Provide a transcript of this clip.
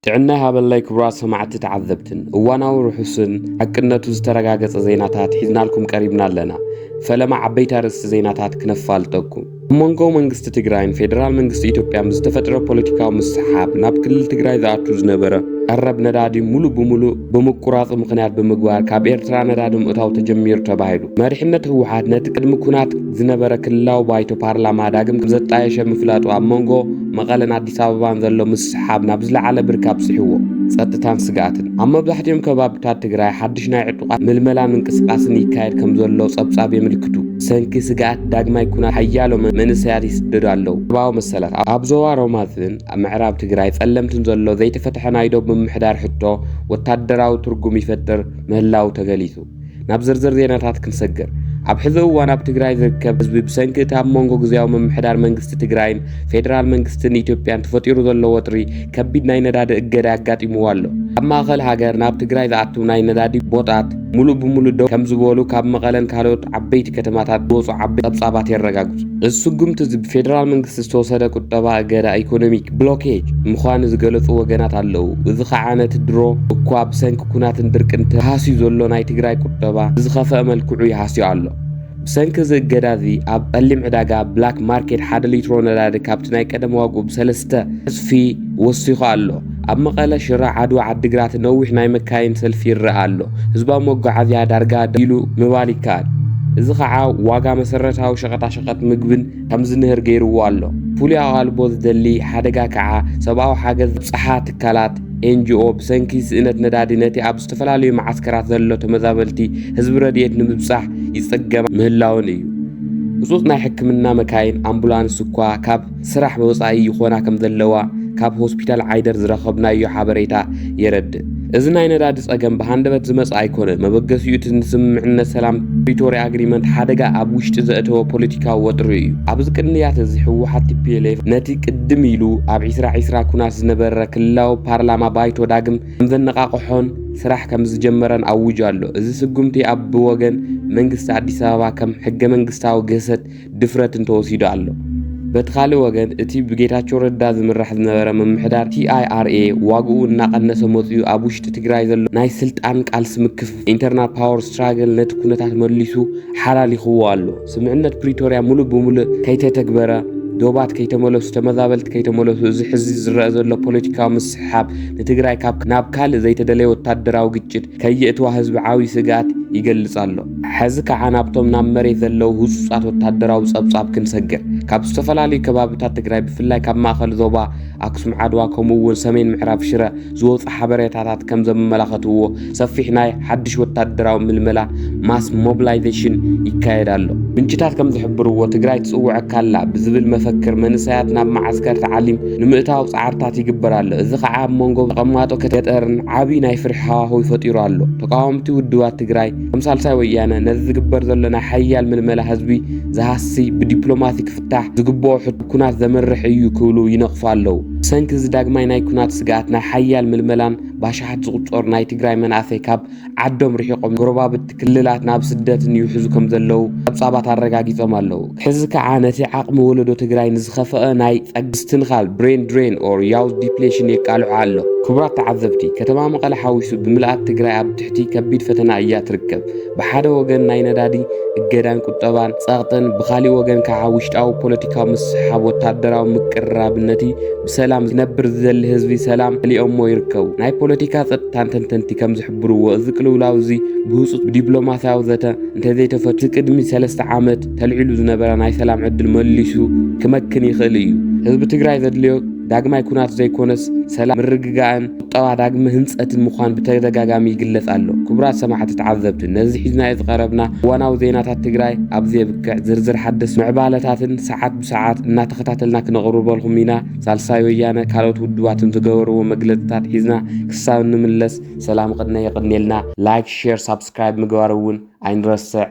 ጥዕና ይሃበለይ ክቡራት ሰማዕቲ ተዓዘብትን፣ እዋናዊ ርሑስን ሓቅነቱ ዝተረጋገጸ ዜናታት ሒዝናልኩም ቀሪብና ኣለና። ፈለማ ዓበይቲ ኣርእስቲ ዜናታት ክነፋልጠኩም። ኣብ መንጎ መንግስቲ ትግራይን ፌደራል መንግስቲ ኢትዮጵያን ብዝተፈጥረ ፖለቲካዊ ምስሓብ ናብ ክልል ትግራይ ዝኣቱ ዝነበረ ቀረብ ነዳዲ ሙሉእ ብሙሉእ ብምቁራጹ ምኽንያት ብምግባር ካብ ኤርትራ ነዳዲ ምእታው ተጀሚሩ ተባሂሉ። መሪሕነት ህወሓት ነቲ ቅድሚ ኩናት ዝነበረ ክልላዊ ባይቶ ፓርላማ ዳግም ከም ዘጣየሸ ምፍላጡ ኣብ መንጎ መቐለን ኣዲስ ኣበባን ዘሎ ምስሓብ ናብ ዝለዓለ ብርኪ ኣብፅሕዎ። ጸጥታን ስግኣትን። ኣብ መብዛሕትኦም ከባብታት ትግራይ ሓድሽ ናይ ዕጡቓት ምልመላን ምንቅስቃስን ይካየድ ከም ዘሎ ጸብጻብ የምልክቱ። ብሰንኪ ስግኣት ዳግማይ ኩናት ሓያሎ መ- መንእሰያት ይስደዱ ኣለዉ። ሰብኣዊ መሰላት። ኣብ ዞባ ሮማትን ኣብ ምዕራብ ትግራይ ጸለምትን ዘሎ ዘይተፈትሐ ናይ ዶብ ምምሕዳር ሕቶ ወታደራዊ ትርጉም ይፈጥር ምህላው ተገሊጹ። ናብ ዝርዝር ዜናታት ክንሰግር። ኣብ ሕዚ እዋን ኣብ ትግራይ ዝርከብ ህዝቢ ብሰንኪ እቲ ኣብ መንጎ ግዝያዊ ምምሕዳር መንግስቲ ትግራይን ፌደራል መንግስትን ኢትዮጵያን ተፈጢሩ ዘሎ ወጥሪ ከቢድ ናይ ነዳዲ እገዳ ኣጋጢምዎ ኣሎ። ኣብ ማእኸል ሃገር ናብ ትግራይ ዝኣትው ናይ ነዳዲ ቦጣት ሙሉእ ብሙሉእ ደው ከም ዝበሉ ካብ መቐለን ካልኦት ዓበይቲ ከተማታት ዝወፁ ዓበይቲ ጸብጻባት የረጋግጹ። እዚ ስጉምቲ እዚ ብፌደራል መንግስቲ ዝተወሰደ ቁጠባ እገዳ ኢኮኖሚክ ብሎኬጅ ምዃኑ ዝገለጹ ወገናት ኣለዉ። እዚ ከዓ ነቲ ድሮ እኳ ብሰንኪ ኩናትን ድርቅን ተሃስዩ ዘሎ ናይ ትግራይ ቁጠባ ብዝኸፍአ መልክዑ ይሃስዮ ኣሎ። ብሰንኪ እዚ እገዳ እዚ ኣብ ጸሊም ዕዳጋ ብላክ ማርኬት ሓደ ሊትሮ ነዳዲ ካብቲ ናይ ቀደም ዋግኡ ብሰለስተ ዕጽፊ ወሲኹ ኣሎ። ኣብ መቐለ፣ ሽረ፣ ዓድዋ፣ ዓዲግራት ነዊሕ ናይ መካይን ሰልፊ ይረኣ ኣሎ። ህዝባዊ መጓዓዝያ ዳርጋ ደው ኢሉ ምባል ይከኣል። እዚ ከዓ ዋጋ መሰረታዊ ሸቐጣሸቐጥ ምግብን ከም ዝንህር ገይርዎ ኣሎ። ፍሉይ ኣቓልቦ ዝደሊ ሓደጋ ከዓ ሰብኣዊ ሓገዝ ዘብጽሓ ትካላት ኤንጂኦ ብሰንኪ ስእነት ነዳዲ ነቲ ኣብ ዝተፈላለዩ መዓስከራት ዘሎ ተመዛበልቲ ህዝቢ ረድኤት ንምብጻሕ ይጽገማ ምህላወን እዩ። ህጹጽ ናይ ሕክምና መካይን ኣምቡላንስ እኳ ካብ ስራሕ ወጻኢ ይኾና ከም ዘለዋ ካብ ሆስፒታል ዓይደር ዝረኸብናዮ ሓበሬታ የረድእ። እዚ ናይ ነዳዲ ጸገም ብሃንደበት ዝመጽእ ኣይኮነን። መበገሲኡ እቲ ንስምምዕነት ሰላም ፕሪቶርያ ኣግሪመንት ሓደጋ ኣብ ውሽጢ ዘእተወ ፖለቲካዊ ወጥሪ እዩ። ኣብዚ ቅንያት እዚ ህወሓት ቲ ፒ ኤል ኤፍ ነቲ ቅድም ኢሉ ኣብ ዕስራ ዕስራ ኩናት ዝነበረ ክልላዊ ፓርላማ ባይቶ ዳግም ከም ዘነቓቕሖን ስራሕ ከም ዝጀመረን ኣዊጁ ኣሎ። እዚ ስጉምቲ ኣብ ብወገን መንግስቲ ኣዲስ ኣበባ ከም ሕገ መንግስታዊ ግህሰት ድፍረት እንተወሲዱ ኣሎ። በቲ ካልእ ወገን፣ እቲ ብጌታቸው ረዳ ዝምራሕ ዝነበረ ምምሕዳር ቲ ኣይ ኣር ኤ ዋግኡ እናቐነሰ መፂኡ ኣብ ውሽጢ ትግራይ ዘሎ ናይ ስልጣን ቃልሲ ምክፍፋል፣ ኢንተርናል ፓወር ስትራግል፣ ነቲ ኩነታት መሊሱ ሓላሊኽዎ ኣሎ። ስምዕነት ፕሪቶርያ ሙሉእ ብሙሉእ ከይተተግበረ፣ ዶባት ከይተመለሱ፣ ተመዛበልቲ ከይተመለሱ፣ እዚ ሕዚ ዝረአ ዘሎ ፖለቲካዊ ምስሕሓብ ንትግራይ ካብ ናብ ካልእ ዘይተደለየ ወታደራዊ ግጭት ከየእትዋ ህዝቢ ዓብዪ ስግኣት ይገልጽ ኣሎ። ሕዚ ከዓ ናብቶም ናብ መሬት ዘለዉ ህጹጻት ወታደራዊ ጸብጻብ ክንሰግር። ካብ ዝተፈላለዩ ከባብታት ትግራይ ብፍላይ ካብ ማእከል ዞባ ኣክሱም ዓድዋ ከምኡ እውን ሰሜን ምዕራብ ሽረ ዝወጹ ሓበሬታታት ከም ዘመላኸትዎ ሰፊሕ ናይ ሓድሽ ወታደራዊ ምልመላ ማስ ሞቢላይዜሽን ይካየድ ኣሎ። ምንጭታት ከም ዝሕብርዎ ትግራይ ትጽውዐካ ኣላ ብዝብል መፈክር መንእሰያት ናብ መዓስከር ተዓሊም ንምእታው ጻዕርታት ይግበር ኣሎ። እዚ ከዓ ኣብ መንጎ ተቐማጦ ገጠርን ዓብዪ ናይ ፍርሒ ሃዋህው ፈጢሩ ኣሎ። ተቃወምቲ ውድባት ትግራይ ከም ሳልሳይ ወያነ ነዚ ዝግበር ዘሎ ናይ ሓያል ምልመላ ህዝቢ ዝሃሲ ብዲፕሎማሲ ክፍታሕ ዝግብኦ ሕቶ ኩናት ዘምርሕ እዩ ክብሉ ይነቕፉ ኣለዉ። ብሰንኪ እዚ ዳግማይ ናይ ኩናት ስግኣት ናይ ሓያል ምልመላን ባሽሓት ዝቑጸሩ ናይ ትግራይ መናእሰይ ካብ ዓዶም ርሒቖም ጎረባብቲ ክልላት ናብ ስደትን ይውሕዙ ከም ዘለዉ ጸብጻባት ኣረጋጊጾም ኣለዉ። ሕዚ ከዓ ነቲ ዓቕሚ ወለዶ ትግራይ ንዝኸፍአ ናይ ጸጋ ምስትንኻል ብሬን ድሬን ኦር ያውዝ ዲፕሌሽን የቃልዖ ኣሎ። ክቡራት ተዓዘብቲ፣ ከተማ መቐለ ሓዊሱ ብምልኣት ትግራይ ኣብ ትሕቲ ከቢድ ፈተና እያ ትርከብ። ብሓደ ወገን ናይ ነዳዲ እገዳን ቁጠባን ጸቕጥን፣ ብኻሊእ ወገን ከዓ ውሽጣዊ ፖለቲካዊ ምስሕሓብ ወታደራዊ ምቅርራብን ነቲ ብሰላም ዝነብር ዝደሊ ህዝቢ ሰላም ከሊኦሞ ይርከቡ። ናይ ፖለቲካ ጸጥታን ተንተንቲ ከም ዝሕብርዎ፣ እዚ ቅልውላው እዚ ብህጹጽ ብዲፕሎማስያዊ ዘተ እንተዘይተፈትዩ፣ ቅድሚ ሰለስተ ዓመት ተልዒሉ ዝነበረ ናይ ሰላም ዕድል መሊሱ ክመክን ይኽእል እዩ። ህዝቢ ትግራይ ዘድልዮ ዳግማይ ኩናት ዘይኮነስ፣ ሰላም፣ ምርግጋእን ቁጠባ ዳግመ ህንጸትን ምዃን ብተደጋጋሚ ይግለጽ ኣሎ። ክቡራት ሰማዕቲ ተዓዘብቲ፣ ነዚ ሒዝናዮ ዝቐረብና እዋናዊ ዜናታት ትግራይ ኣብዚ የብቅዕ። ዝርዝር ሓደስቲ ምዕባለታትን ሰዓት ብሰዓት እናተኸታተልና ክነቕርበልኩም ኢና። ሳልሳይ ወያነ ካልኦት ውድባትን ዝገበርዎ መግለጽታት ሒዝና ክሳብ እንምለስ ሰላም ቅነ የቐንየልና። ላይክ፣ ሼር፣ ሳብስክራይብ ምግባር እውን ኣይንረስዕ።